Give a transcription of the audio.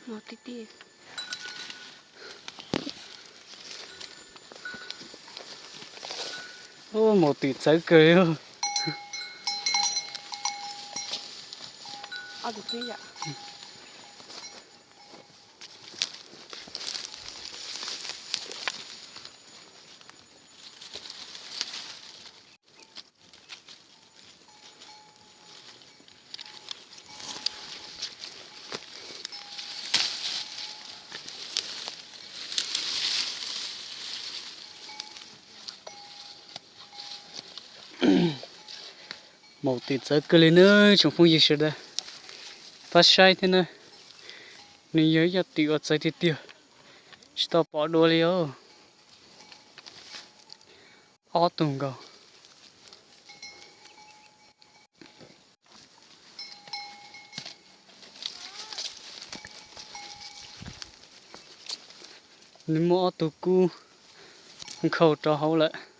Mos tim, mos tim txawv kawg li. Mos tim txawv kawg li nawb tsoom phooj ywg sawv daws. Pab saib thiab na, nws yog ib co tim uas txawv tiag tiag, tsis tau pom dua li os. Ob tug nkaus. Nws muaj ob tug kub nkhaus rau hauv lawm.